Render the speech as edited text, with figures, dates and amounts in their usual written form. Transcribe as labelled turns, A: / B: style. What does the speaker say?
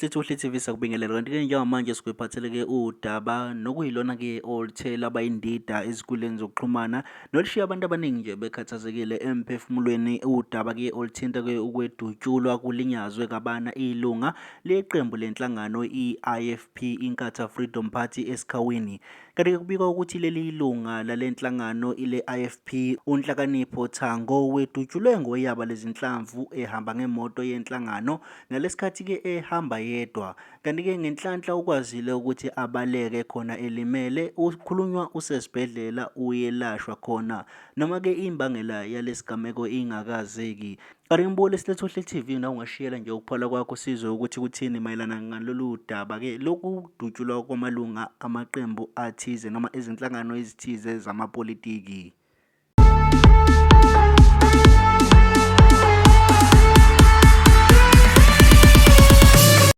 A: Silethuhle TV, sakubingelela. Kanti-ke njengamanje sikuphathele-ke udaba nokuyilona-ke oluthe laba indida ezinkundleni zokuxhumana nolushiya abantu abaningi nje bekhathazekile emphefumulweni. Udaba-ke oluthinta-ke ukwedutshulwa kulinyazwe kabana ilunga leqembu lenhlangano i-IFP, Inkatha Freedom Party, eSikhawini. Kanti-ke kubikwa ukuthi leli lunga lale nhlangano ile-IFP, uNhlakanipho Thango, wedutshulwe ngoyaba lezinhlamvu ehamba ngemoto yenhlangano ngalesikhathi-ke ehamba yedwa. Kanti-ke ngenhlanhla ukwazile ukuthi abaleke khona elimele, ukhulunywa usesibhedlela uyelashwa khona. Noma-ke imbangela yalesigameko ingakazeki. Kanti ngibukele Silethohle TV, nawe ungashiyela nje ukuphola kwakho sizwe ukuthi kuthini mayelana ngalolu daba-ke lokudutshulwa kwamalunga amaqembu athize noma izinhlangano ezithize zamapolitiki.